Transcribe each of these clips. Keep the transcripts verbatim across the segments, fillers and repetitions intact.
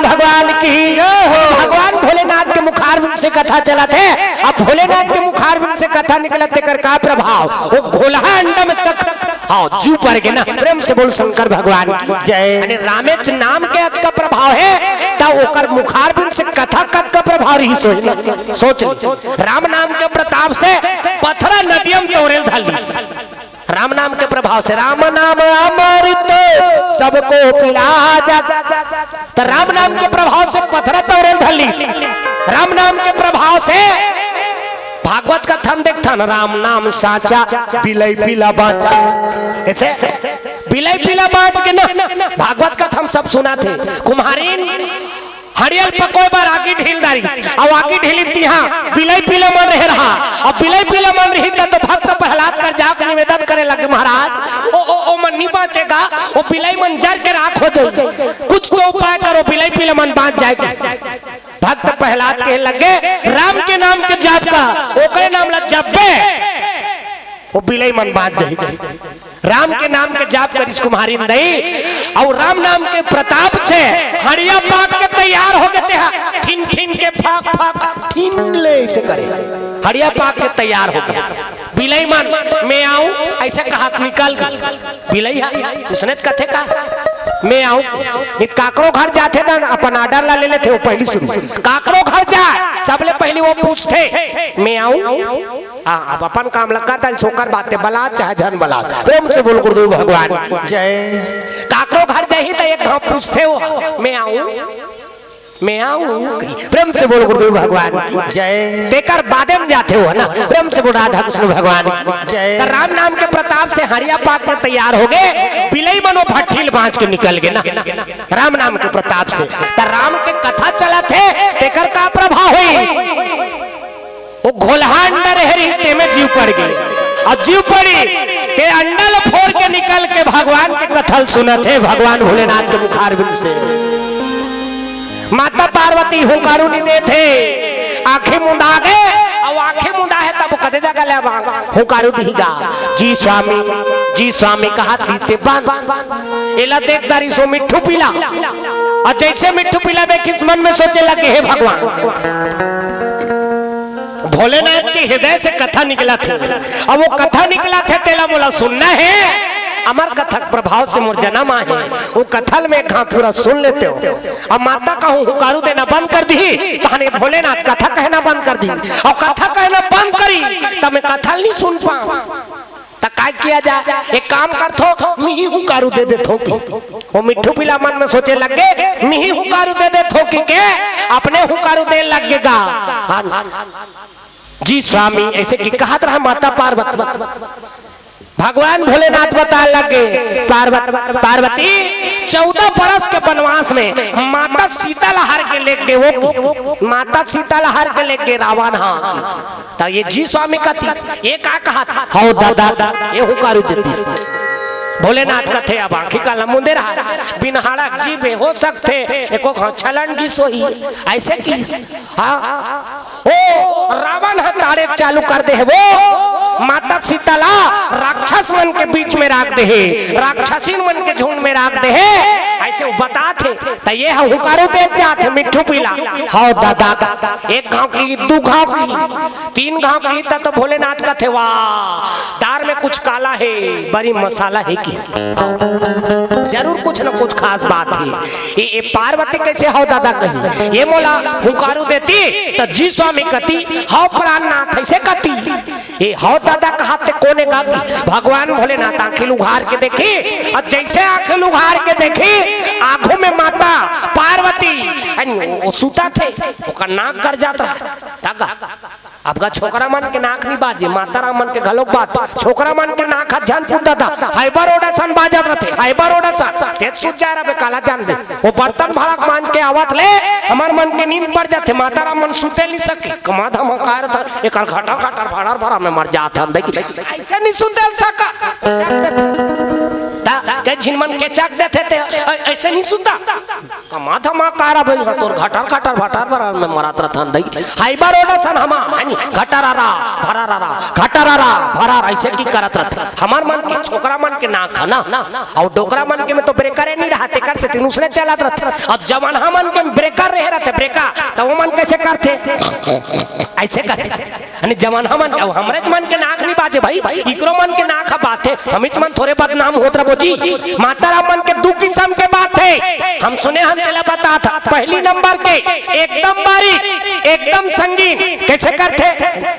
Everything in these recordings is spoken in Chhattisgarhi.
भगवान की। जय हो। भगवान भोलेनाथ के मुखारविंद से कथा चलत हे। अब भोलेनाथ के मुखारविंद से कथा निकलत, तेकर का प्रभाव? वो घोलहा अंडा में तक, हाँ, जीव पर के ना। प्रेम से बोल शंकर भगवान की। जय। यानी रामेच नाम के अतका प्रभाव हे, त ओकर मुखारविंद से कथा कतका प्रभाव रही, सोच ले, सोच ले। राम नाम के प्रताप से पथरा नदियम तोरेल धलिस। राम नाम के प्रभाव से, "राम नाम अमृत सबको पिला जा।" त राम नाम के प्रभाव से पथरा तोरेल धलिस। राम नाम के प्रभाव से भागवत कथा में देखथन, "राम नाम साचा, बिलई पीला बाचा।" ऐसे बिलई पीला बाच के ना, भागवत कथा में सब सुनाथे। कुम्हारिन हड़ियल पकोय बर आगी ढील डारिस, अउ आगी ढीली तिहा बिलई पीला मन रहे रहा। अब बिलई पीला मन रही त तो भक्त प्रहलाद कर जाके निवेदन करे लगे, "महाराज, ओ, ओ, ओ मन नहीं बाचेगा, वो बिलई मन जर के राख हो जाई, कुछ तो उपाय करो, बिलई पीला मन बाच जाए।" भक्त प्रहलाद कहे लगे, "राम के नाम के जाप का, ओकरे नाम ला जपबे, वो बिलई मन बाच जाई।" राम के नाम के जाप करिस कुम्हारिन दई, अउ राम नाम के प्रताप से हड़िया पाक के तैयार हो गे तेहा। ठिन ठिन के फाक फाक ठिन ले ऐसे करे। हड़िया पाक के तैयार हो गे। बिलई मन, "मैं आऊं," ऐसे कहा निकल गे। बिलई हा उसने कथे का, "मैं आऊं।" नित काकरो घर जाथे ना, अपन order ला ले लेथे, वो पहली शुरू। काकरो घर जाए, सबले पहली वो पूछथे, "मैं आऊं?" हाँ, अब अपन काम ला करता, सोकर बात हे, बलास चाहे झन बलास। प्रेम से बोल गुरुदेव भगवान की। जय। काकरो घर जाही त एक घाव पूछथे वो, "मैं आऊं? मैं आऊं?" प्रेम से बोल गुरुदेव भगवान की। जय। तेकर बादे में जाथे वो ना, प्रेम से बोल राधा कृष्ण भगवान की। जय। त राम नाम के प्रताप से हड़िया पाक के तैयार हो गे, बिलई मन वो भट्ठी ल बांच के निकल गे ना, राम नाम के प्रताप से। त राम के कथा चलत हे, तेकर का प्रभाव होई? वो घोलहा अंडा रहे रही, तेमे जीव पड़ गे। अब जीव पड़ी, ते अंडा ल फोर के निकल के भगवान के कथा ल सुनत हे, भगवान भोलेनाथ के मुखारविंद से। माता पार्वती हुंकारू नइ देथे, आंखी मुंदा गे, अउ आंखी मुंदा हे तब कते जगह ले बा हुंकारू दिही गा, "जी स्वामी, जी स्वामी" कहा दीते बन। एला देख डारिस वो मिट्ठू पीला, अउ जैसे मिट्ठू पीला देखिस मन में सोचे लगे, "हे भगवान।" भोलेनाथ के हृदय से कथा निकलत हे। अब वो कथा निकलत हे, तेला मोला सुनना हे। अमर कथा के प्रभाव से मोर जनम आहे। वो कथा ल मैं एक घांव पूरा सुन लेते हो। अब माता कहूँ हुंकारू देना बंद कर दिही, तहने भोलेनाथ कथा कहना बंद कर दिही। अउ कथा कहना बंद करी, त मैं कथा ल नइ सुन पांव। त काय किया जाय? एक काम करथों, मिही हुंकारू दे देथों कि। वो मिट्ठू पीला मन में सोचे लगे, "मिही हुंकारू दे देथों कि के, अपने हुंकारू दे लग गे गा।" हाँ, "जी स्वामी" ऐसे कि कहत रहा माता पार्वती। भगवान भोलेनाथ बताय लगे, "पार्वत-, पार्वती, चौदह बरस के बनवास में माता सीता ल हर के लेग गे वो, माता सीता ल हर के लेग गे रावण हा।" त ये जी स्वामी कथे, ये का कहत हे? हव दादा, ये हुंकारू दे दिस। भोलेनाथ कथे, अब आंखी काला मुंदे रहा, बिन हाड़ा जीव हो सकथे, एको घांव छलन गिस होही, ऐसे किस? हाँ, ओ रावण ह ताड़े चालू कर दे हे वो, माता सीता ला राक्षस मन के बीच में राख दे हे, राक्षसीन मन के झुंड में राख दे हे, ऐसे वो बतात हे। त ये ह हुंकारू देत जात हे मिट्ठू पीला, हव दादा, एक घांव की, दू घांव की, तीन घांव की, त तो भोलेनाथ कथे, "वाह, दार में कुछ काला हे, बड़ी मसाला हे कि।" जरूर कुछ न कुछ खास बात हे। ये, ये पार्वती कैसे हव दादा कही? ये मोला हुंकारू देती, त जी स्वामी कती, हव प्राणनाथ, ऐसे कती। ये हव दादा कहत हे कोने का कि भगवान भोलेनाथ आंखी ल उघार के देखी, अउ जैसे आंखी ल उघार के देखी, आंखों में माता पार्वती, अन वो सुतत हे, ओकर नाक कट जात रहा। ताका, अब गा छोकरा मन के नाक नइ बाजे, माता राम मन के घलोक बात, छोकरा मन के नाक ह झन फूट दादा, हाइबर ओडा सन बाजत रथे, हाइबर ओडा सन, तेत सुत जाय रबे, काला जानबे। वो बर्तन भाड़ा मांज के आवत ले हमर मन के नींद पड़ जाथे, माता राम मन सुते नइ सके। कमा धमा कार था, एकर घटर घटर भड़र भड़र में मर जात हन, देखी, ऐसे नइ सुते सका। त के झिन मन के चक देथे ते, ऐ-, ऐसे नइ सुता। कमा धमा कार भाई, तोर घटर घटर भटर भड़र में मरत रथन दई। हाइबर ओडा सन हमा, हानी, घटरारा, भरारारा, घटरारा, भरार, ऐसे की करत रथे। हमर मन के, छोकरा मन के नाक ह ना, अउ डोकरा मन के में तो ब्रेकर नहीं रहा, तेकर से तीनों से चलत रहथे। अउ जवान मन के में ब्रेकर रहे रहथे, ब्रेकर, त वो मन कैसे करथे? ऐसे करथे। यानी जवान मन, अउ हमरेच मन के नाक नहीं बाजे भाई, इकरो मन के नाक ह बाजथे। हमीच मन थोरे बदनाम होत रबो जी। माता राम मन के दू किसम के बात हे, हम सुने हन, तेला बतात हन। पहली नंबर के एकदम बारीक, एकदम संगीन, कैसे करथे?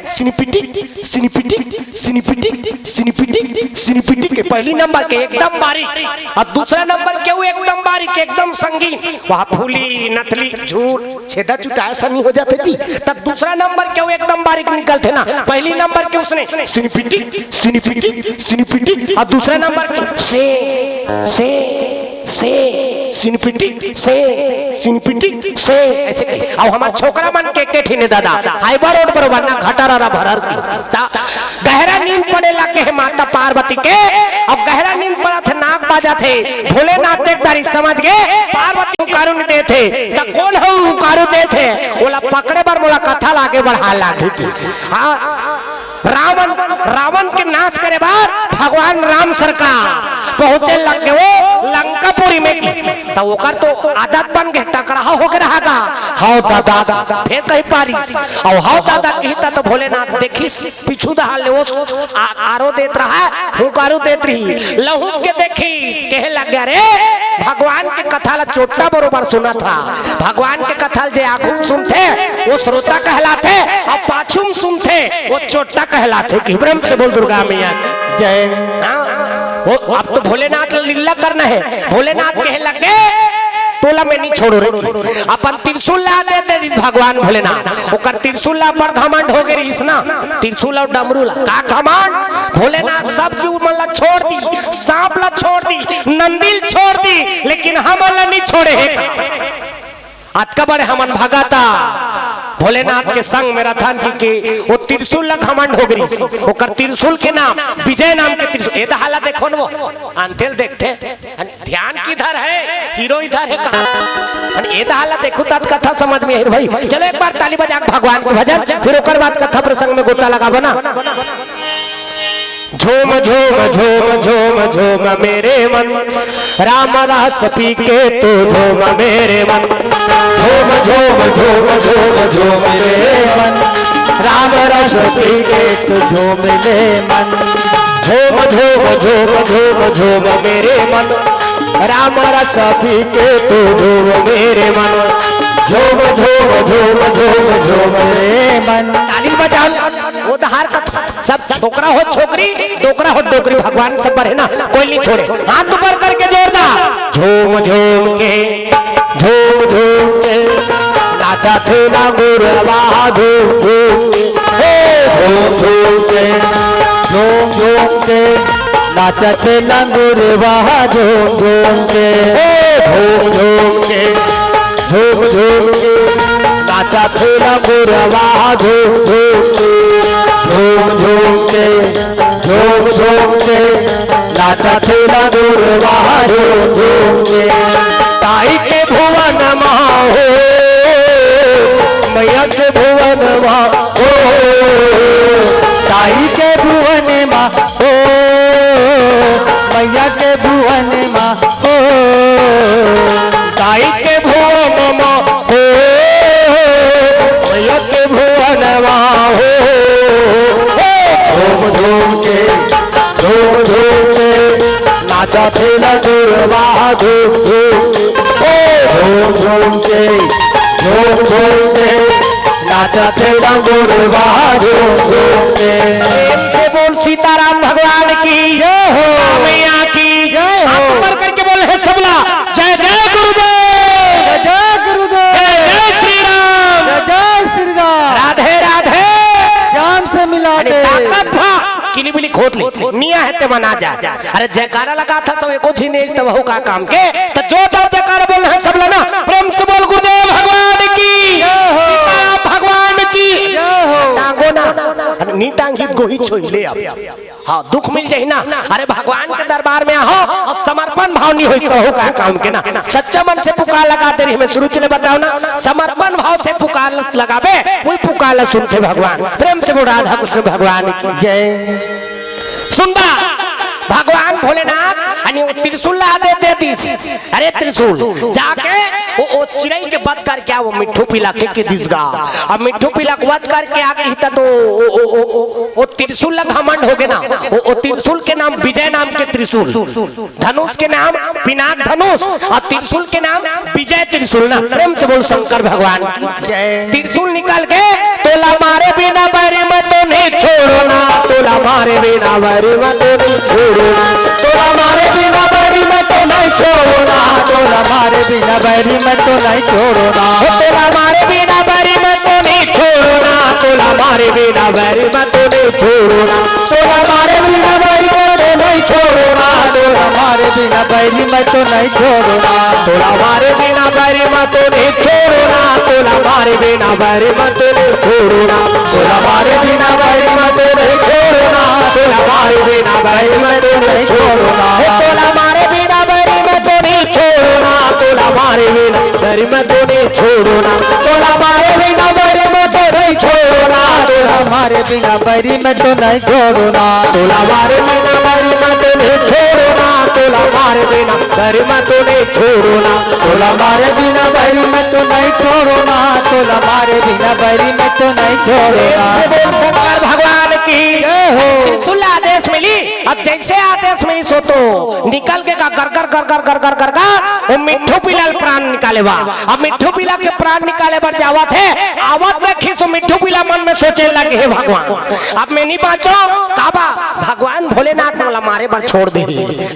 सिनिपिटिक, सिनिपिटिक, सिनिपिटिक, सिनिपिटिक, सिनिपिटिक के पहली नंबर के एकदम बारीक, अउ दूसरा नंबर के वो एकदम बारीक, एकदम संगीन, वहाँ फूली, नथली, झूर, छेदा चुटा ऐसा नहीं हो जाथे जी। तब दूसरा नंबर के वो एकदम बारीक निकलथे ना, पहली नंबर के उसने सिनिपिटिक, सिनिपिटिक, सिनिपिटिक, अउ दूसरा नंबर के से, से, से, सिनिपिटिक, से, सिनिपिटिक, से, ऐसे कही। अउ हमर छोकरा मन के के ठिने दादा, हाइबर रोड पर वरना घटर अरा भरर की। ता गहरा नींद पड़े लगे हे माता पार्वती के, अउ गहरा नींद पड़त हे, नाक बाजत हे, भोलेनाथ देख डारी समझ गे, पार्वती हुंकारू नहीं देथे, त कोन ह हुंकारू देथे, ओला पकड़े बर मोला कथा ला आगे बढ़ा लागही की। हाँ, रावण, रावण के नाश करे बर भगवान राम सरकार पहुंचे लग गे वो लंकापुरी में की। त ओकर तो आदत बन गे, टकराव हो गे रहा गा। हव दादा, फेर कही पारिस, अउ हव दादा कही त, त भोलेनाथ देखिस, पीछू डहार ले वो आ-, आरो देत रहा, हुंकारू देत रही। लहुट के देखिस, कहे लग गे, "अरे, भगवान के कथा ला चोट्टा बरोबर सुनत हा।" भगवान के कथा ला जे आघू म सुनथे, वो श्रोता कहलाथे, अउ पाछू म सुनथे, वो चोट्टा कहलाथे। कि प्रेम से बोल दुर्गा मैया की जय। हाँ, वो अब तो भोलेनाथ ला लीला करना हे। भोलेनाथ कहे लग गे, "तोला मैं नहीं छोड़ो रे।" अपन त्रिशूल ला दे दे दिस भगवान भोलेनाथ। ओकर त्रिशूल ला बड़ घमंड हो गे रहिस ना, त्रिशूल अउ डमरू ला। का घमंड? भोलेनाथ सब जीव मन ला छोड़ दी, सांप ला छोड़ दी, नंदी ल छोड़ दी, लेकिन हमन ला नहीं छोड़े हे। अतका बड़े हमन भगत भोलेनाथ के संग में रथन कि, कि वो त्रिशूल ला घमंड हो गे रहिस। ओकर त्रिशूल के नाम विजय नाम के त्रिशूल। ए दहार ला देखो न वो, अंते ल देखथे। ध्यान किधर है? हीरो इधर है कहाँ? अन ए दहार ला देखू तात कथा समझ में आही भाई। चलो एक बार ताली बजा के भगवान के भजन, फिर ओकर बाद कथा प्रसंग में गोता लगाबो ना। झूम झूम झूम झूम झूम मेरे मन, राम रस पी के तू झूम मेरे मन। झूम झूम झूम झूम झूम मेरे मन, राम रस पी के तू झूम ले मन। झूम झूम झूम झूम झूम मेरे मन, राम रस पी के तू झूम मेरे मन। झूम झूम झूम झूम झूम रे मन। ताली बजाओ। वो दहार कथा सब छोकरा हो छोकरी, डोकरा हो डोकरी, भगवान सब बर हे ना, कोई नहीं छोड़े। हाथ ऊपर करके जोरदार। झूम झूम के, झूम झूम के, नाचा थे ना गुरवा झूम झूम के। हे झूम झूम के, झूम झूम के, नाचत लंगुरवा झूम झूम के। हे झूम झूम के, झूम झूम के, नाचत लंगुरवा झूम झूम के। झूम झूम के, झूम झूम के, नाचत लंगुरवा झूम झूम के। ताई के भुवन मा हो, मैया के भुवन मा हो, ताई के भुवन मा हो, मैया के भुवन मा हो, ताई के भुवन मा हो, मैया के भुवन मा हो। झूम झूम के, झूम झूम के, नाचा थे ना गुरवा झूम झूम के। ओ झूम झूम के, झूम झूम के, नाचा थे ना गुरवा झूम झूम के। प्रेम से बोल सीताराम भगवान की जय हो। मैया की जय हो। हाथ ऊपर करके बोल हे सबला, जय जय गुरुदेव। जय जय गुरुदेव। जय जय श्री राम। जय जय श्री राम। राधे राधे। श्याम से मिला अरे दे। ताकत भा किली बिली खोद ले, निया हे ते मना जा। अरे जयकारा लगाथा सब एको झी नइ हे तब हो का काम के। त जोरदार जयकारा बोलना हे सबला ना। प्रेम से बोल गुरुदेव भगवान की, जय हो। सीताराम भगवान की। जय हो। टांगो ना, नी टांगी गोही छोई ले अब। हाँ, दुख मिल जाही ना। अरे भगवान के दरबार में आहो अउ समर्पण भाव नइ होही त हो का काम के ना। सच्चा मन से पुकार लगा दे रही, मैं शुरू चले बताओ ना, समर्पण भाव से पुकार लगाबे, वही पुकार ला सुनथे भगवान। प्रेम से बोल राधा कृष्ण भगवान की जय। सुंदर भगवान भोलेनाथ अरे वो त्रिशूल ला दे दे दिस। अरे त्रिशूल, जाके वो, वो चिरई के वध करके आ, वो मिट्ठू पीला के, के दिस गा। अब मिट्ठू पीला के वध करके आ गई त तो वो, वो, वो, वो, वो त्रिशूल ला घमंड हो गए ना। वो, वो त्रिशूल के नाम विजय नाम के त्रिशूल, धनुष के नाम पिनाक धनुष और त्रिशूल के नाम विजय त्रिशूल ना। प्रेम से बोल शंकर भगवान की। जय। त्रिशूल निकल के, "तोला मारे बिना बैरी मैं तो नहीं छोड़ो ना, तोला मारे बिना बैरी मैं तो नहीं छोड़ो ना, तोला मारे बिना बैरी मैं तो नहीं छोड़ो ना, तोला मारे बिना बैरी मैं तो नहीं छोड़ो ना, ओ तोला मारे बिना बैरी मैं तो नहीं छोड़ो ना, तोला मारे बिना बैरी मैं तो नहीं छोड़ो ना, तोला मारे बिना बैरी मैं तो नहीं छोड़ो ना, तोला मारे बिना बैरी मैं तो नहीं छोड़ो ना, तोला मारे बिना बैरी मैं तो नहीं छोड़ो ना, तोला मारे बिना बैरी मैं तो नहीं छोड़ो ना, तोला मारे बिना बैरी मैं तो नहीं छोड़ो ना, तोला मारे बिना बैरी मैं तो नहीं छोड़ो ना, ओ तोला मारे बिना बैरी मैं तो नहीं छोड़ो ना, तोला मारे बिना बैरी मैं तो नहीं छोड़ो ना, तोला मारे बिना बैरी मैं तो नहीं छोड़ो ना, तोला मारे बिना बैरी मैं तो नहीं छोड़ो ना, तोला मारे बिना बैरी मैं तो नहीं छोड़ो ना, तोला मारे बिना बैरी मैं तो नहीं छोड़ो ना, तोला मारे बिना बैरी मैं तो नहीं छोड़ो ना, तोला मारे बिना बैरी मैं तो नहीं छोड़ो ना।" प्रेम से बोल शंकर भगवान की। जय हो। त्रिशूल आदेश मिली। अब जैसे आदेश मिली सो तो निकल के का गरगर गरगर गरगर गरगर वो मिट्ठू पीला प्राण निकाले बा। अब मिट्ठू पीला के प्राण निकाले बर जावत हे, आवत देखी सो मिट्ठू पीला मन में सोचे लगे, "हे भगवान, अब मैं नहीं बाँचो।" का बा, भगवान भोलेनाथ मोला मारे बर छोड़ दे।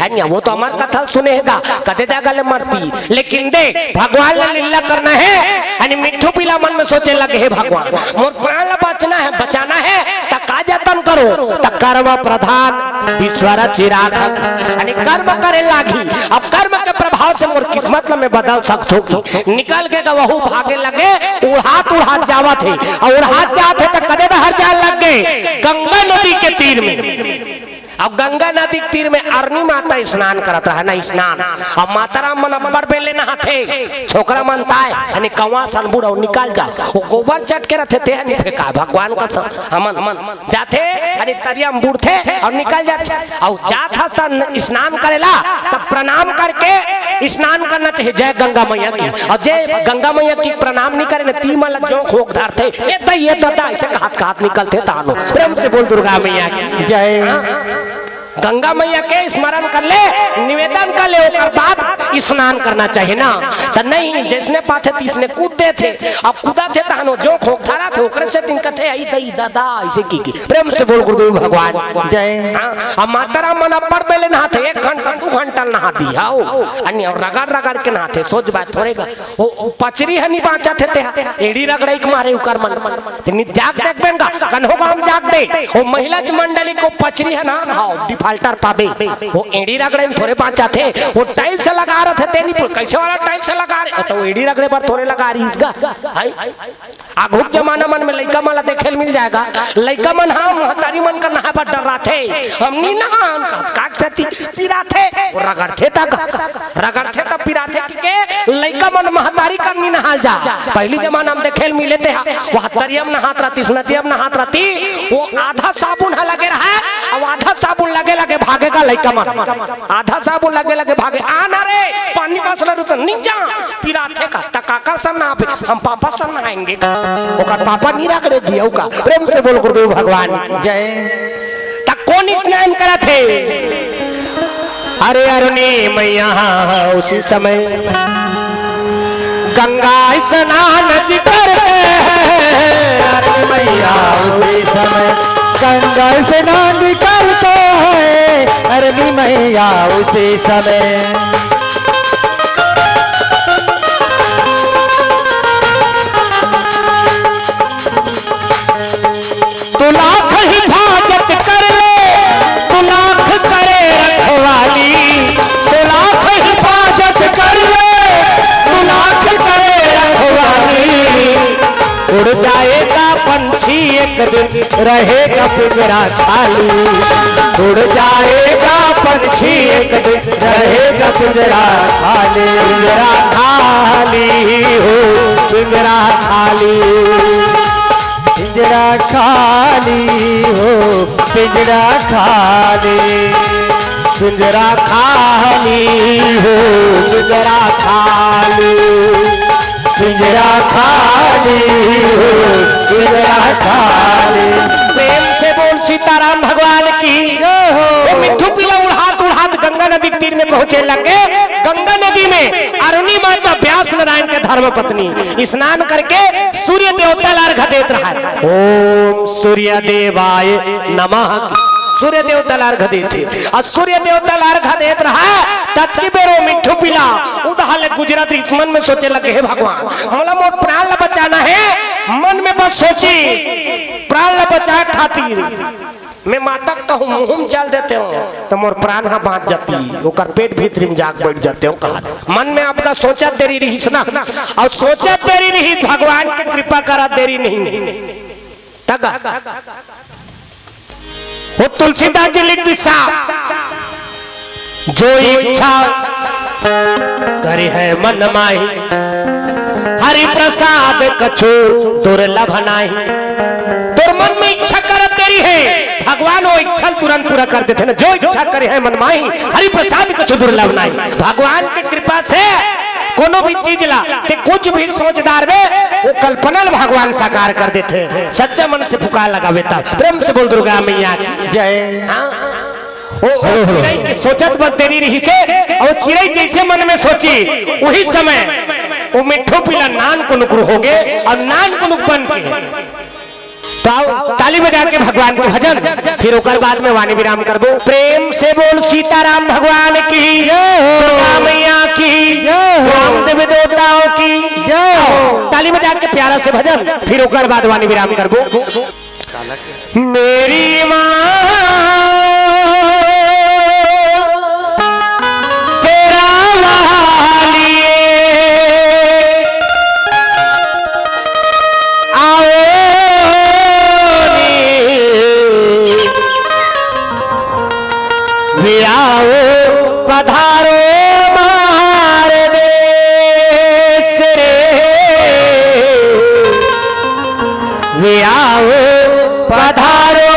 अरे वो तो हमर कथा सुने हे गा, कते जगह ले मरती, लेकिन दे भगवान ला लीला करना हे। यानी मिट्ठू पीला मन में सोचे लगे, "हे भगवान, मोर प्राण ला बचना हे, बचाना हे, त का जतन करो?" त कर्म प्रधान विश्व रचिराखक, यानी कर्म करे लागी। अब कर्म के प्रभाव से मोर किस्मत ला मैं बदल सकथो कि निकल के गवहू भागे लगे, उड़ात उड़ात जावत हे, और उड़ात जात हे त कदे डहर जाए लग गए, गंगा नदी के तीर में। अब गंगा नदी के तीर में अरनी माता स्नान करत रहा ना, स्नान। अब माता राम मन अब्बड़ बेले नहाथे, छोकरा मन ताय, यानी कवा सन बूढ़ और निकल जा, वो गोबर चट के रथे ते, यानी फेंका भगवान का स-, हमन, हमन जाथे, यानी तरिया में बूढ़थे और निकल जाथे। और जात हस त स्नान करेला, तब प्रणाम करके स्नान करना चाहिए, "जय गंगा मैया की।" और जे गंगा मैया की प्रणाम नहीं करे ना, ती मन ला जोंक होक धरथे, "ए दई, ए ददा," ऐसे कहत कहत निकलथे तानो। प्रेम से बोल दुर्गा मैया की। जय। हाँ? गंगा मैया के स्मरण कर ले, निवेदन कर ले, ओकर बाद स्नान करना चाहिए ना। त नहीं, जैसने पाथे तीसने कूद देथे, अब कूदथे तहनो जोंक होक धरथे, ओकरे से तिन कथे, "आई दई ददा," ऐसे की की। प्रेम से बोल गुरुदेव भगवान। जय। हाँ, अब माता राम मन अब्बड़ बेले नहाथे, एक घंटा, दू घंटा नहा दी, हाओ। अन्य रगड़ रगड़ के नहाथे, सोच बात थोरे गा। वो, वो पचरी ह नी बाँचत हे, तेहा एड़ी रगड़ई के मारे उकर मन। ते नी जाग देख बेन गा, कन्हो गा हम जाग दे। वो महिला च मंडली को पचरी ह ना, हाओ, defaulter पाबे। वो एड़ी रगड़ई में थोरे बाँचत हे, वो tiles लगा रहे थे, ते नी पूछ, "कैसे वाला tiles लगा रहे?" तो एड़ी रगड़े बर थोरे लगा रही इसका। हाय। आघुक जमाना मन में लइका मन ला देखे ल मिल जाएगा। लइका मन ह महतारी मन कर नहाए बर डर्राथे। हम नी नहान कहत, का सेती पिराथे, वो रगड़थे त ग-, रगड़थे त पिराथे कि के लइका मन महतारी कर नी नहाल जा। पहिली जमाना में देखे ल मिले ते हा, वो हतरिया में नहात रहती, सुनतिया में नहात रहती, वो आधा साबुन ह लगे रहा, अब आधा साबुन लगे लगे भागेगा लइका मन, आधा साबुन लगे लगे भागे, "आ ना रे, पानी पास लरू तो नी जा।" पिराथे का, त काकर सन नहाबे? हम पापा सन नहाएंगे का? ओकर पापा नी रगड़े दिया का? प्रेम से बोल गुरुदेव भगवान की जय। त कोन स्नान करत हे? अरे अरुणी मैया उसी समय गंगा स्नान जी करते हैं। अरुणी मैया उसी समय गंगा स्नान जी करते हैं। अरुणी मैया उसी समय तू लाख हिफाजत कर ले, तू लाख करे रखवाली। तू लाख हिफाजत कर ले, तू लाख करे रखवाली। उड़ जाएगा पंछी एक दिन, रहेगा पिंजरा खाली। उड़ जाएगा पंछी एक दिन, रहेगा पिंजरा खाली। पिंजरा खाली हो, पिंजरा खाली। पिंजरा खाली हो, पिंजरा खाली। पिंजरा खाली हो, पिंजरा खाली, पिंजरा खाली हो, पिंजरा खाली। प्रेम से बोल सीताराम भगवान की। जय हो। वो मिट्ठू पीला उड़ात उड़ात गंगा नदी के तीर में पहुंचे लगे। गंगा नदी में अरुणि माता व्यास नारायण के धर्म पत्नी स्नान करके सूर्य देवता ला अर्घ देत रहा। ओम सूर्य देवाय नमः। सूर्य देवता ला अर्घ देथे। अउ सूर्य देवता ला अर्घ देत रहा, ततकी बेर ओ मिट्ठू पीला उदहा ले गुजरत रिहिस, मन में सोचे लगे, "हे भगवान, मोला मोर प्राण ला बचाना हे।" मन में बस सोची, "प्राण ला बचाए खातिर मैं माता के कहूँ मुँह में चल देते हो, त मोर प्राण हा बाँच जाती, ओकर पेट भीतरी में जाके बैठ जाते हो," कहा। मन में आपका सोचत देरी रिहिस ना, अउ सोचत देरी रिहिस, भगवान के कृपा करत देरी नहीं। तगा। वो तुलसीदास जी लिख दिस, "जो इच्छा करिहै मन माही, हरि प्रसाद कछु दुर्लभ नाही।" तोर मन में इच्छा करत देरी हे, भगवान वो इच्छा तुरंत पूरा कर देथे ना। "जो इच्छा करिहै मन माही, हरि प्रसाद कछु दुर्लभ नाही।" भगवान के कृपा से कोनो भी चीज ला, ते कुछ भी सोच डारबे, वो कल्पना ला भगवान साकार कर देथे। सच्चा मन से पुकार लगावे त। प्रेम से बोल दुर्गा मैया की जय। हाँ। ओ, ओ चिरई के सोचत बस देरी रिहिसे, अउ चिरई जइसे मन में सोची, उही समय ओ मिट्ठू पीला नान कुनुक होगे अउ नान कुनुक बन के तो आओ, ताली बजा के भगवान के भजन, फिर ओकर बाद में वाणी विराम करबो। प्रेम से बोल सीताराम भगवान की, जय हो। दुर्गा मैया की, जय हो। रामदेव देवताओं की, जय हो। ताली बजा के प्यारा से भजन, फिर ओकर बाद वाणी विराम करबो। मेरी माँ शेरा वाली, आओ नी, वे आओ पधारो मार देश रे, वे आओ पधारो।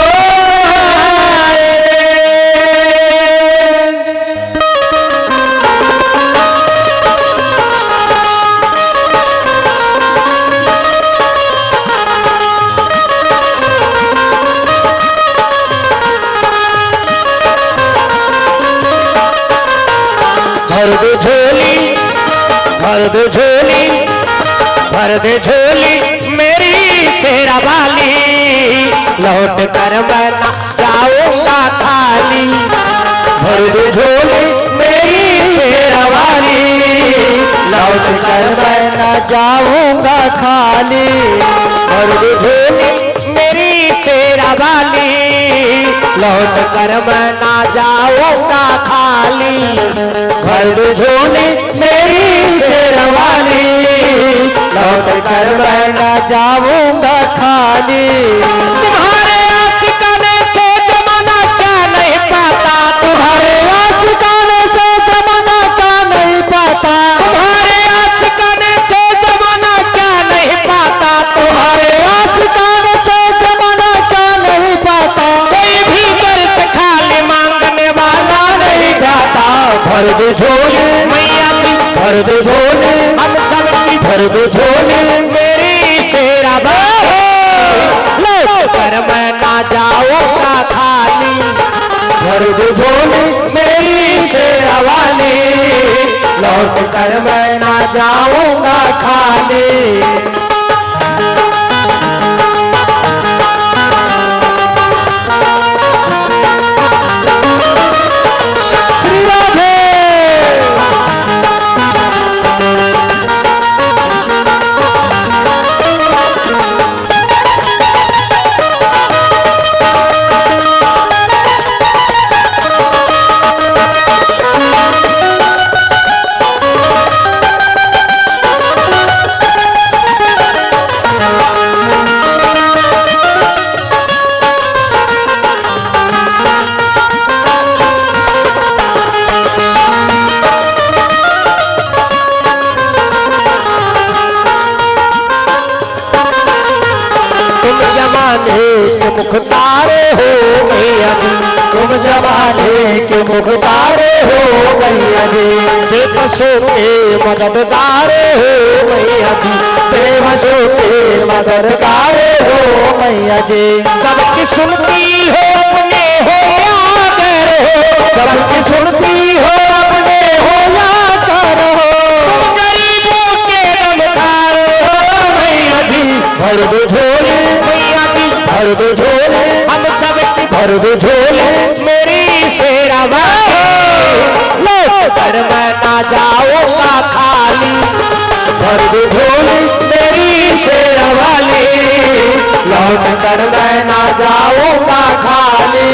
भर दे झोली, भर दे झोली, भर दे झोली मेरी शेरा वाली, लौट कर मैं ना जाऊंगा खाली। भर दे झोली मेरी शेरा वाली, लौट कर मैं ना जाऊंगा खाली। भर दे झोली मेरी शेरा वाली, लौट कर मैं ना जाऊंगा खाली। भर दे झोली मेरी शेरा वाली, लौट कर मैं ना जाऊंगा खाली। तुम्हारे आशिकाने से जमाना क्या नहीं पाता, तुम्हारे आशिकाने से जमाना क्या नहीं पाता, तुम्हारे आशिकाने से जमाना क्या नहीं पाता, तुम्हारे आशिकाने से जमाना क्या नहीं पाता। कोई भी दर से खाली मांगने वाला नहीं जाता। भर दे झोली मैया की, भर दे झोली हम सब की, भर दे झोली मेरी शेरा वाली, लौट कर मैं ना जाऊंगा खाली। भर दे झोली मेरी शेरा वाली, लौट कर मैं ना जाऊंगा खाली। श्री राधे। तुम जमाने के मुख्तार हो गए अभी, तुम जमाने के मुख्तार हो मैया जी, बेबसों के मददगार हो मैया जी, बेबसों के मददगार हो मैया जी। सबकी सुनती हो अपने हो या कर हो, सबकी सुनती हो अपने हो या कर हो। तुम गरीबों के दमदार हो मैया जी, भर दो झोले मैया जी, भर दो झोले हम सबकी, भर दो झोले मेरी शेरा वाली, लौट कर मैं ना जाऊंगा खाली। भर दो झोले मेरी शेरा वाली, लौट कर मैं ना जाऊंगा खाली।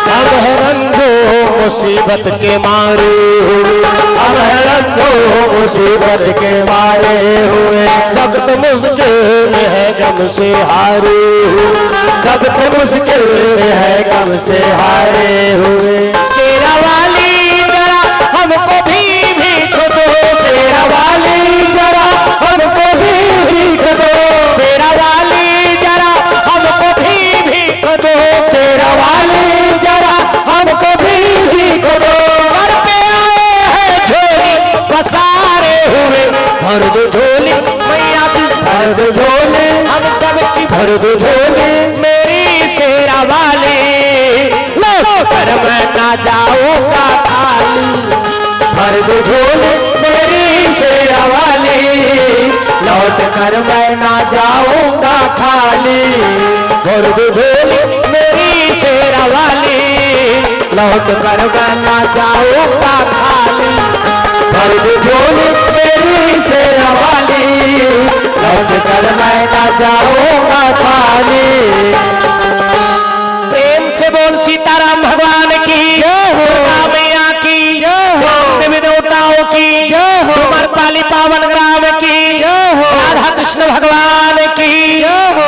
हम हैं रंगो मुसीबत के मारे हुए, हम हैं रंगो मुसीबत के मारे हुए। सख्त मुश्किल में है गम से हारे हुए, सख्त मुश्किल में है गम से हारे हुए। शेरा वाली जरा हमको भी भीख दो, शेरा वाली जरा हमको भी भीख दो, शेरा वाली जरा हमको भी भीख दो, शेरा वाली जरा हमको भी भीख दो। घर पे आए हैं झोली पसारे हुए, भर दो झोली मैया जी, भर दो झोली हम सबकी, भर दो झोली मेरी शेरा वाली, लौट कर मैं ना जाऊंगा खाली। भर दो झोली मेरी शेरा वाली, लौट कर मैं ना जाऊंगा खाली। भर दो झोली मेरी शेरा वाली, लौट कर मैं ना जाऊंगा खाली। भर दो झोली मेरी शेरा वाली, लौट कर मैं ना जाऊंगा खाली। प्रेम से बोल सीताराम भगवान की, जय हो। दुर्गा मैया की, जय हो। देवी देवताओं की, जय हो। तुम्हार पाली पावन ग्राम की, जय हो। राधा कृष्ण भगवान की, जय हो।